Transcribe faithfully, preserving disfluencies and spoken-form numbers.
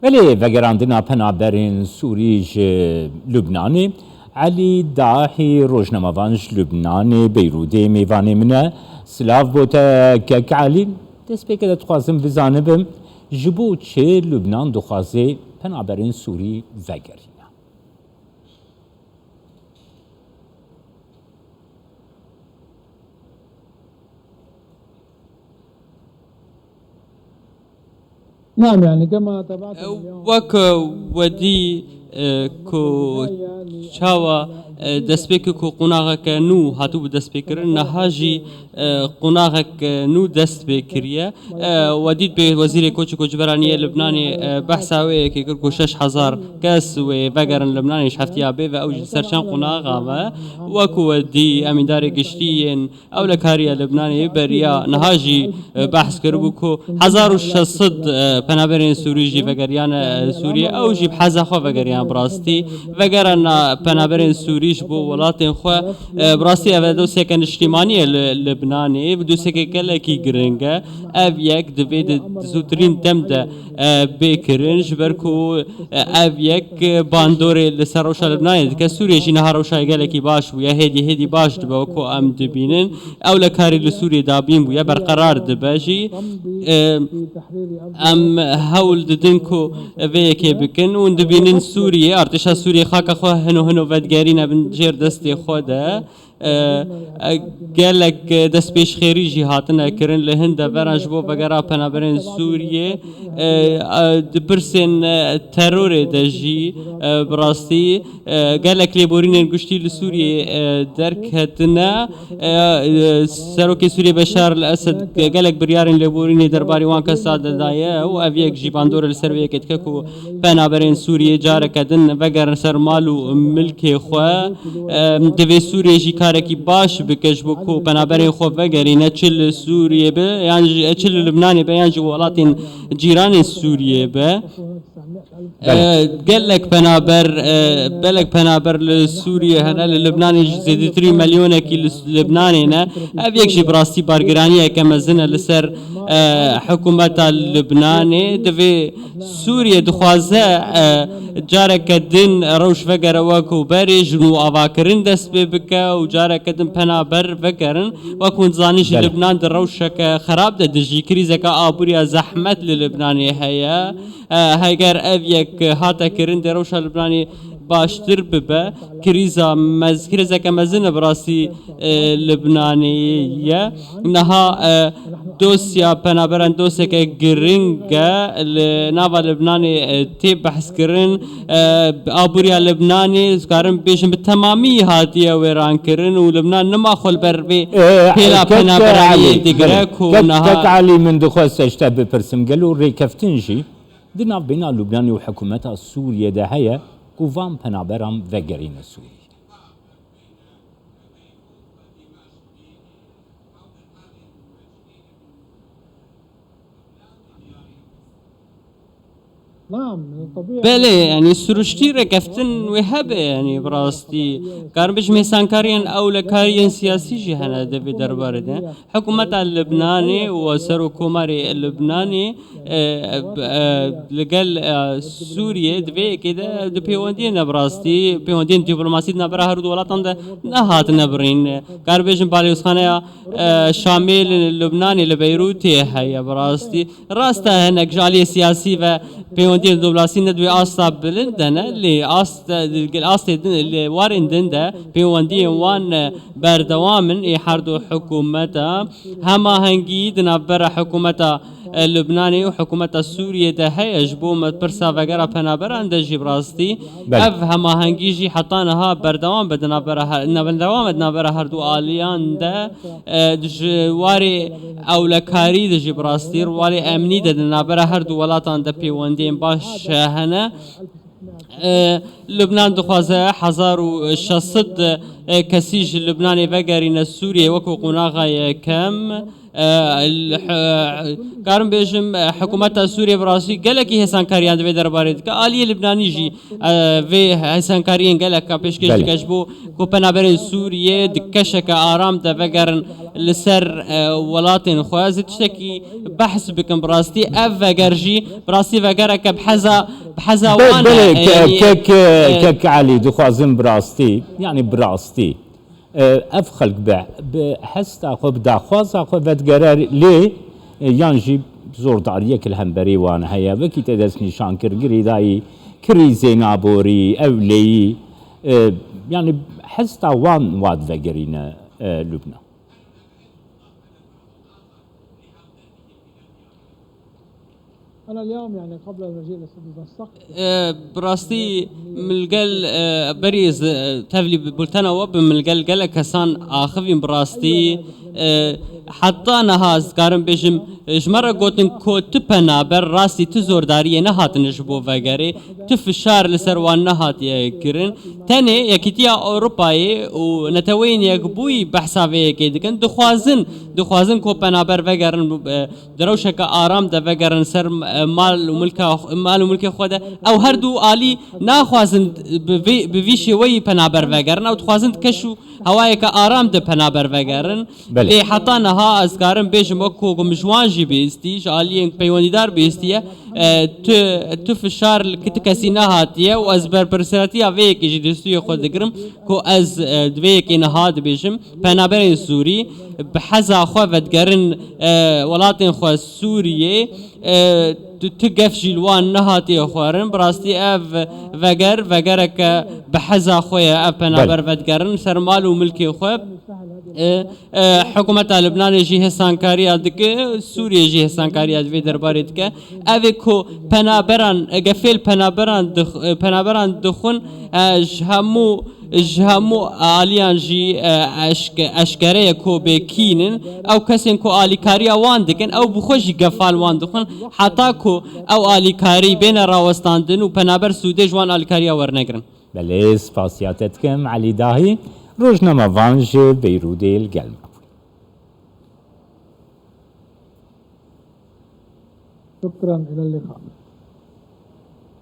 Belê, vegerandina penaberên Sûrî ji Lubnanê. Elî Dahî, rojnamevan ji Lubnanê, Beyrûdê mêvanê min e. Silav bo te, kek Elî. Destpêkê de dixwazim bizanibim, ji bo çi Lubnan dixwaze penaberên Sûrî vegerîne? نعم، يعني كما تابعتم اليوم. Wek, e, we dî, e, ku çawa, e, destpêkê ku qonaxeke nû hatibû destpêkirin, niha jî, e, qonaxek, e, nû dest pê kiriye. E, we dît bê Wezîrê Koç û Koçberaniyê Libnanê, e, behsa wê yekê kir ku şeş hezar kes wê vegerin Libnanê ji heftiya bê ve ew jî li ser çend qonaxa ve. Wek we dî, emîndarê giştî yên Ewlekariya Libnanê beriya niha jî, e, behs kiribû ku hezar û şeş sed, e, penaberên Sûrî jî vegeriyane, e, Sûriyê. Ew jî bi heza xwe vegeriyane bi rastî. Vegerana penaberên Sûrî ji bo welatên xwe, e, bi rastî ev e dosyeke niştîmanî ye li Libnanê. Dosyeke gelekî giring e. Ev yek divê di zûtirîn dem de, e, bê kirin, ji ber ku, e, ev yek, e, bandorê li ser rewşa Libnanê dike. Sûriyê jî niha rewşa gelekî baş bûye, hêdî hêdî baş dibe, wekû em dibînin. Ewlekarî li Sûriyê dabîn bûye, berqerar dibe jî. E, em hewl didin ku vê yekê bikin û dibînin Sûriyê, artêşa Sûriyê xaka xwe hino hino vedigerîne bin jêr destê xwe de. E, e, gelek, e, destpêşxêrî jî hatine kirin li hin deveran ji bo vegera penaberên Sûriyê. E, e, di pirsên, e, terorê de jî, e, bi rastî, e, gelek lêborînên giştî li Sûriyê, e, derketine. E, e, Serokê Sûriyê Beşar el Esed ge-, gelek biryarên lêborînê derbarê wan kesa de daye û ev yek jî bandorê li ser vê yekê dike ku penaberên Sûriyê careke din vegerin ser mal û milkê xwe. Em, divê Sûriyê jî karekî baş bike ji bo ku penaberên xwe vegerîne, çi li Sûriyê be, yan jî, çi li Libnanê be, yan jî welatên cîranên Sûriyê be. Belê. E, gelek penaber, e, belek penaber li Sûriyê hene, li Libnanê jî zêdetirî milyonekî li Libnanê ne. Ev yek jî bi rastî bargiraniyeke mezin e li ser, e, hikûmeta Libnanê. Divê Sûriye dixwaze, e, careke din rewş vegere wekû berê, ji nû avakirin dest pê bike û careke din penaber vegerin. Wek hûn dizanî jî Belê. Libnan di rewşeke xerab de dijî, krîzeke abûriya zehmet li Libnanê heye. E, heger ev yek hate kirin, dê rewşa Libnanê baştir bibe. Krîza mez-, krîzeke mezin e bi rastî, e, Libnanê ye. Niha, e, dosya penaberan dosyeke giring e. Li nava Libnanê, e, tê behs kirin. E, abûriya Libnanê, dikarim bêjim, bi temamî hatiye wêran kirin û Libnan nima xwe li ber vê E, pêla kek penaberaniyê Elî, digire belê. Ku Kek, niha kek Elî, min dixwest ji te bipirsim, gelo rêkeftin jî di navbêna Lubnanê û hikûmeta Sûriyê de heye ku van penaberan vegerîne Sûriyê? Belê, yanî siruştî rêkeftin wê hebe, yanî bi rastî. Karin bijim hêsankariyên ewlekariyên siyasî jî hene di vê derbarê de. Hikûmeta Libnanê û Serokkomarê Libnanê, e, e, li gel, e, Sûriyê di vê yekê de di pêwendiyên de bi rastî, pêwendiyên dîplomasî di navbera her du welatan de nehatine birîn. Kar bêjin balêozxaneya, e, Şamê li Libnanê, li Beyrûtê heye bi rastî. Rast e, hinek ji aliyê siyasî ve pêwendiyên dîplomasî ne di wê asta bilind de ne, lê ast, astê din, li warên din de pêwendiyên wan, e, berdewam in, ê her du hikûmeta. Hemahengî di navbera hikûmeta, e, Libnanê û hikûmeta Sûriyê de heye ji bo me pirsa vegera penaberan de jî bi rastî. Belê. Ev hemahengî jî heta niha berdewam be di navbera her, berdewam e di navbera her du aliyan de. E, ji warê ewlekarî de jî bi rastî, warê emnî de di navbera her du welatan de pêwendiyên baş hene. E, Libnan dixwaze hezar û şeş sed, e, kesî ji Libnanê vegerîne Sûriyê wekû qonaxa yekem. E, l-, h-, karim bêjim, e, hikûmeta Sûriyê bi rastî gelekî hêsankariyan di vê derbarê dike. Aliyê Libnanî jî, e, vê hêsankariyên geleka pêşkêş Belê. dike ji bo ku penaberên Sûriyê di keşeke aram de vegerin li ser, e, welatên xwe. Ez ê tiştekî behs bikim bi rastî. Ev veger jî bi rastî vegereke bi heza, bi heza Be-, wan e. Belê, ke-, yanî, kek, e, kek Elî, dixwazim bi rastî, yanî bi rastî, e, ev xelk bi, bi hesta xwe, bi daxwaza xwe vedigere lê, e, yan jî zordariyek li hemberî wan heye. Wekî te destnîşan kir, girêdayî krîzên aborî, ewleyî, e, yanî hesta wan wa divegerîne, e, Lubnan. أنا اليوم، يعني، قبل المجيء للسيد دمشق، E, bi rastî min li gel, e, berî ez, e, tevlî bi bultena we bim, min li gel gelek kesan axivîn bi rastî. E, heta niha ez dikarim bêjim, e, ji me re gotin ku tu penaber rastî tu zordariyê nehatine ji bo vegerê, tu fişar li ser wan nehatiye kirin. Tenê Yekîtiya Ewropayê û Neteweyên Yekbûyî behsa vê yekê dikin. Dixwazin, dixwazin ku penaber vegerin, e, di rewşeke aram de vegerin ser, e, mal û milka, mal û milkê xwe de. Ew her du alî naxwazin bi vî, bi vî şêweyî penaber vegerin. Ew dixwazin di keş û hewayeke aram de penaber vegerin. Belê. Lê heta niha ez karim bêjim, wek ku min ji wan jî bihîstî, ji aliyên peywendîdar bihîstiye, e, tu, tu fişar li tu kesî nehatiye û ez berpirsiyatiya vê yekê jî di stûyê xwe digirim ku ez, e, di vê yekê niha dibêjim, penaberên Sûrî bi heza xwe vedigerin, e, welatên xwe Sûriyê, e, tu, tu gef jî li wan nehatiye xwarin. Bi rastî ev veger, vegereke bi heza xwe ye, ev penaber Belê. vedigerin ser mal û milkê xwe. E, e, hikûmeta Libnanê jî hêsankariya dike, Sûriyê jî hêsankariya di vê derbarê dike. Ev ê ku penaberan, e, gefêl penaberan dix-, e, penaberan dixwin, e, ji hemû, ji hemû aliyan jî, e, eşke-, eşkere ye ku bê kî nin. Ew kesên ku alîkariya wan dikin, ew bi xwe jî gefa li wan dixwin. Heta ku ew alîkarî bêne rawestandin û penaber sûdê ji wan alîkariya wernegirin. Belê, spasiya te dikim, Elî Dahî, rojnamevan ji Beyrûdê li gel me bû. شكرا، إلى اللقاء.